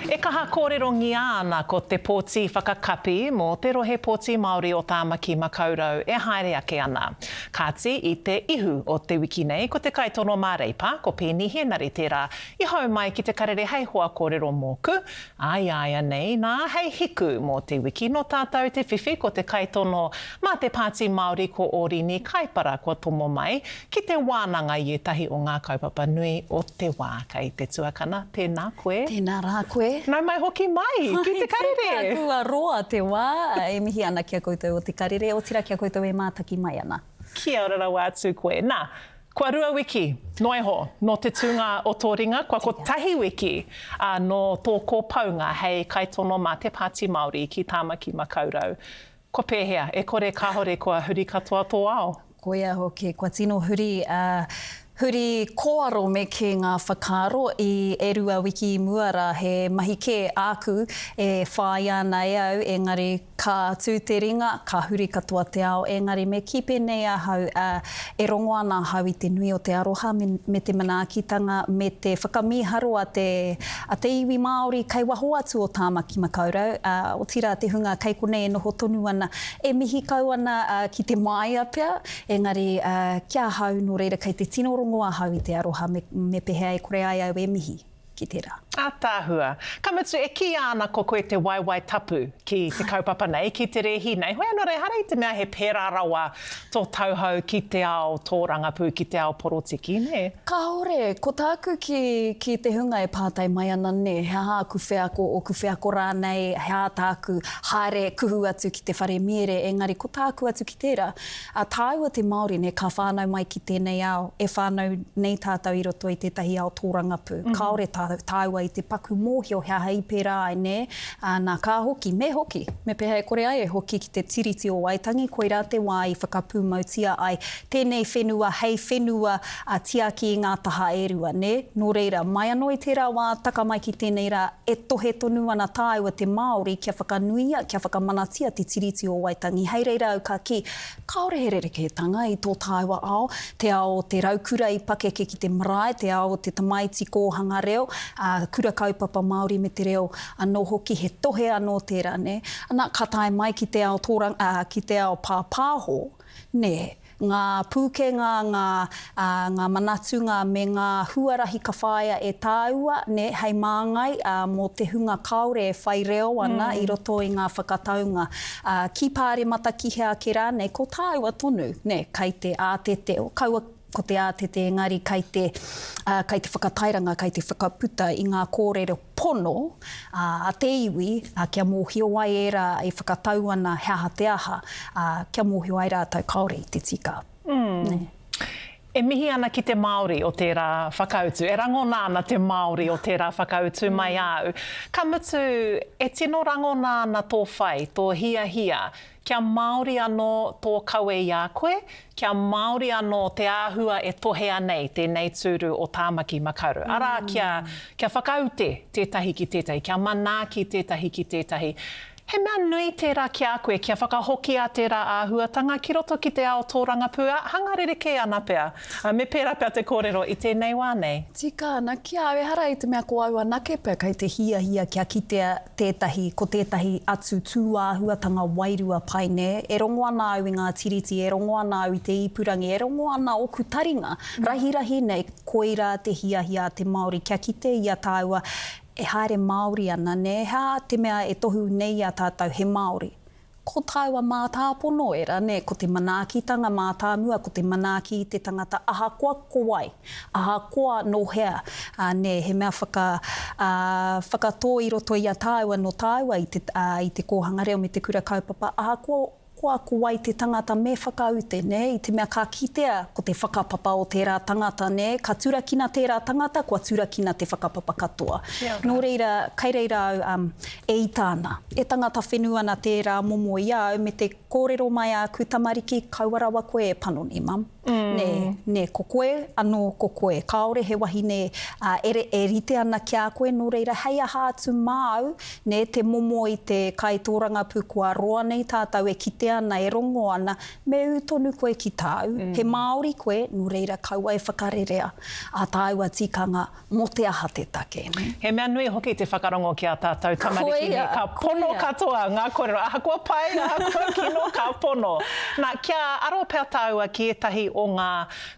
E kaha kōrerongia ana ko te pōti whakakapi mō te rohe pōti Māori o Tāmaki Makaurau e haere ake ana. Kāti, i te ihu o te wiki nei, ko te kaitono mā Reipa, ko Peeni Hēnare tērā i hou mai ki te karere hei hoa kōrero mōku, ā, i a ia nei, nā, hei hiku mō te wiki nō tātou te whiwhi ko te kaitono mā te Pāti Māori ko Ōrini Kaipara kua tomo mai ki te wānanga i ētahi o ngā kaupapa nui o te wā. Kei te tuakana, tēnā koe. Tēnā rā koe. Nau mai hoki mai ki te karere. Tēnā kua roa te wā e mihi ana ki a koutou o te karere, otirā ki a koutou e mātaki mai ana. Kia ora rawa atu koe. Nā, kua rua wiki noa iho nō te tūnga o tō ringa, kua kotahi wiki nō tō kōpounga hei kaitono mā te Pāti Māori ki Tāmaki Makaurau. Kua pēhea? E kore kāore kua huri katoa tō ao? Koia hoki, kua tino huri, ā, huri kōaro me kī ngā whakaaro i e rua wiki i mua rā he mahi kē āku e whāia ana e au engari ka tū te ringa, ka huri katoa te ao engari me kī pēnei ahau, ā, e rongo ana ahau i te nui o te aroha me, me te manaakitanga me te whakamīharo a te, a te iwi Māori kei waho atu o Tāmaki Makaurau, ā, otirā te hunga kei konei e noho tonu ana, e mihi kau ana ki te māia pea, engari ki ahau, nō reira kei te tino rongo ahau i te aroha me, me pehea e kore ai au e mihi ki tērā. Ātaahua. Ka mutu, e kīia ana ko koe te waewae tapu ki te kaupapa nei, ki te rēhi nei. Hoi anō rā, ehara i te mea he pērā rawa tō tauhou ki te ao tōrangapū, ki te ao porotiki, nē? Kāore. Ko tāku ki, ki te hunga e pātai mai ana, nē, he aha aku wheako, ōku wheako rānei, he aha tāku haere kuhu atu ki te whare miere, engari ko tāku atu ki tērā, a tāua te Māori, nē, ka whānau mai ki tēnei ao, e whānau nei tātou i roto i tētahi ao tōrangapū. Kāore tā, tāua i te paku mōhio he aha i pērā ai, nē, ā, nā, ka hoki, me hoki, me pēhea e kore ai e hoki ki te Tiriti o Waitangi, koirā te wā i whakapūmautia ai tēnei whenua hei whenua a tiaki i ngā taha e rua, nē? Nō reira, mai anō i tērā wā, taka mai ki tēnei rā, e tohe tonu ana tāua te Māori kia whakanuia, kia whakamanatia te Tiriti o Waitangi. Hei reira au ka kī, kāore he rerekētanga i tō tāua ao, te ao o te raukura i pakeke ki te marae, te ao o te tamaiti kōhanga reo, ā, kura kaupapa Māori me te reo anō hoki, he tohe anō tērā, nē? Ana, ka tae mai ki te ao tōrang, ā, ki te ao pāpāho, nē, ngā pūkenga, ngā, ā, ngā manatunga me ngā huarahi ka whāia e tāua, nē, hei māngai, ā, mō te hunga kāore e whai reo ana i roto i ngā whakataunga, ā, ki Pāremata, ki hea ake rānei, ko tāua tonu, nē, kei te ātete, kaua ko te ātete engari kei te, ā, kei te whakatairanga, kei te whakaputa i ngā kōrero pono, ā, a te iwi, ā, kia mōhio ai ērā e whakatau ana he aha te aha, ā, kia mōhio ai rātou kāore i te tika. Nē. E mihi ana ki te Māori o tērā whakautu, e rangona ana te Māori o tērā whakautu mai āu. Ka mutu, e tino rangona ana tō whai, tō hiahia Kia Māori anō tō kawe i a koe, kia Māori anō te āhua e tohea nei tēnei tūru o Tāmaki Makaurau. Arā, kia, kia whakaute tētahi ki tētahi, kia manaaki tētahi ki tētahi. He mea nui tērā ki a koe, kia whakahokia tērā āhuatanga ki roto ki te ao tōrangapū, ā, hanga rerekē ana pea. Me pērā pea te kōrero i tēnei wā nei. Tika ana ki a au, ehara i te mea ko au anake pea kei te hiahia kia kitea tētahi, ko tētahi atu tūāhuatanga wairua pai, nē? E rongo ana au i ngā tiriti, e rongo ana au i te ipurangi, e rongo ana ōku taringa, rahirahi nei, koirā te hiahia a te Māori kia kite i a tāua e haere Māori ana, nē? He aha te mea e tohu nei i a tātou he Māori? Ko tāua mātāpono ērā, nē, ko te manaakitanga mātāmua, ko te manaaki i te tangata ahakoa ko wai, ahakoa nō hea, ā, nē, he mea whaka, ā, whakatō i roto i a tāua nō tāua i te, ā, i te kōhanga reo me te kura kaupapa, ahakoa koa ko wai te tangata me whakaute, nē, i te mea ka kitea ko te whakapapa o tērā tangata, nē, ka turakina tērā tangata, kua turakina te whakapapa katoa. Nō reira, kei reira au, ā, E ita ana, e tangata whenua ana tērā momo i a au me te kōrero mai a aku tamariki, kaua rawa koe e panoni, Mum. Nē, nē, ko koe anō ko koe. Kāore he wahine e, e rite ana ki a koe, nō reira hei aha atu māu, nē, te momo i te kaitōrangapū kua roa nei tātou e kite ana, e rongo ana, me ū tonu koe ki tāu. He Māori koe, nō reira kaua e whakarerea ā tāua tikanga mō te aha te take, nē? He mea nui hoki te whakarongo ki ā tātou tamariki nei, ka pono katoa ngā kōrero, ahakoa pai, ahakoa kino, ka pono. Nā, kia aro pea tāua ki ētahi o ngā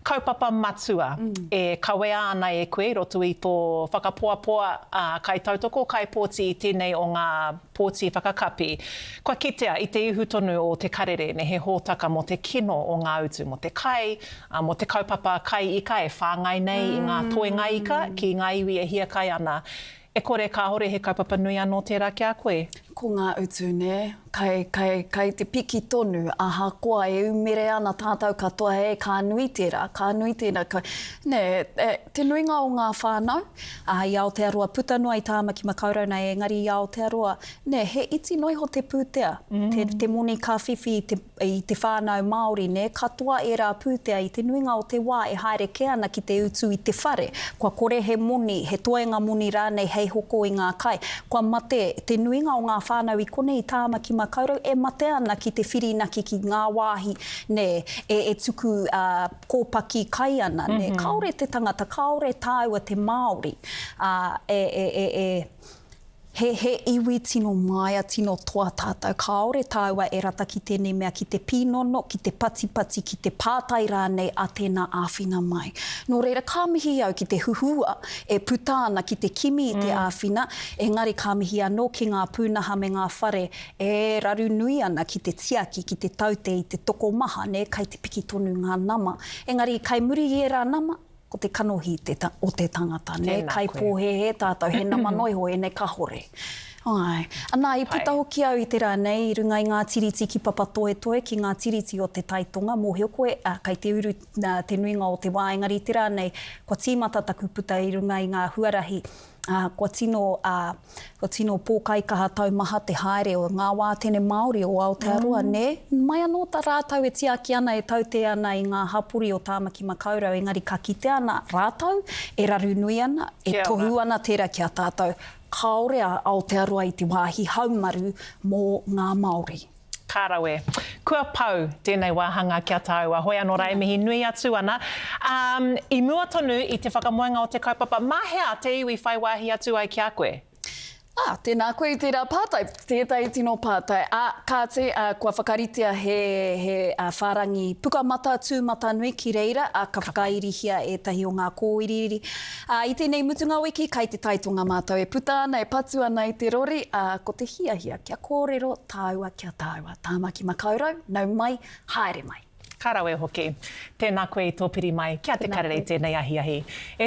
kaupapa matua e kawea ana e koe i roto i tō whakapoapoa kaitautoko, kaipōti i tēnei o ngā pōti whakakapi. Kua kitea i te ihu tonu o Te Karere, nē, he hōtaka mō te kino o ngā utu mō te kai, ā, mō te kaupapa kai ika e whāngai nei i ngā toenga ika ki ngā iwi e hiakai ana. E kore, kāore he kaupapa nui anō tērā ki a koe? Ko ngā utu, nē, kai, kai, kai te piki tonu, ahakoa e umere ana tātou katoa, e, ka nui tērā, ka nui tēnā, ka, nē, e, te nuinga o ngā whānau, ā, i Aotearoa, puta noa i Tāmaki Makaurau nei, engari i Aotearoa, nē, he iti noa iho te pūtea, te, te moni ka whiwhi i te, i te whānau Māori, nē, katoa ērā pūtea i te nuinga o te wā e haere kē ana ki te utu i te whare, kua kore he moni, he toenga moni rānei hei hoko i ngā kai. Kua mate te nuinga o ngā whānau i konei i Tāmaki Makaurau e mate ana ki te whirinaki ki ngā wāhi, nē, e, e tuku ā, kōpaki kai ana, nē. Kāore te tangata, kāore tāua te Māori, ā, e, e, e, e. He, he iwi tino māia, tino toa tātou. Kāore tāua e rata ki tēnei mea, ki te pīnono, ki te patipati, ki te pātai rānei a tēnā āwhina mai. Nō reira, ka mihi au ki te huhua e puta ana ki te kimi i te āwhina, engari ka mihi anō ki ngā pūnaha me ngā whare e raru nui ana ki te tiaki, ki te taute i te tokomaha, nē, kai te piki tonu ngā nama. Engari, kai muri i ērā nama, Ko te kanohi te o te tangata, nē, kai pōhēhē tātou, he nama noa iho ēnei kahore. Āe. Anā, i puta hoki au i te rā nei i runga i ngā tiriti ki Papatoetoe, ki ngā tiriti o Te Tai Tonga, mōhio koe, ā, kai te uru te nuinga o te wā, engari i te rā nei, kua tīmata taku puta i runga i ngā huarahi, ā, kua tino, ā, kua tino pōkaikaha taumaha te haere o ngā wātene Māori o Aotearoa, nē? Mai anō tā rātou e tiaki ana, e tautē ana i ngā hapori o Tāmaki Makaurau, engari ka kitea ana rātou e raru nui ana, e tohu ana tērā ki a tātou, kāore a Aotearoa i te wāhi haumaru mō ngā Māori. Ka rawe. Kua pau tēnei wāhanga ki a tāua. Hoi anō rā e mihi nui atu ana. Ā, i mua tonu i te whakamoenga o te kaupapa, mā hea te iwi whai wāhi atu ai ki a koe? Ā, tēnā koe i tērā pātai, tētahi tino pātai. Ā, kāti, ā, kua whakaritea he, he, ā, whārangi pukamata tūmatanui ki reira, ā, ka whakairihia ētahi o ngā kōiriiri. Ā, i tēnei mutunga wiki, kai te taitonga mātou e puta ana, e patu ana i te rori, ā, ko te hiahia kia kōrero tāua kia tāua. Tāmaki Makaurau, nau mai, haere mai. Ka rawe hoki. Tēnā koe i tō piri mai kia Te Karere i tēnei ahiahi. E.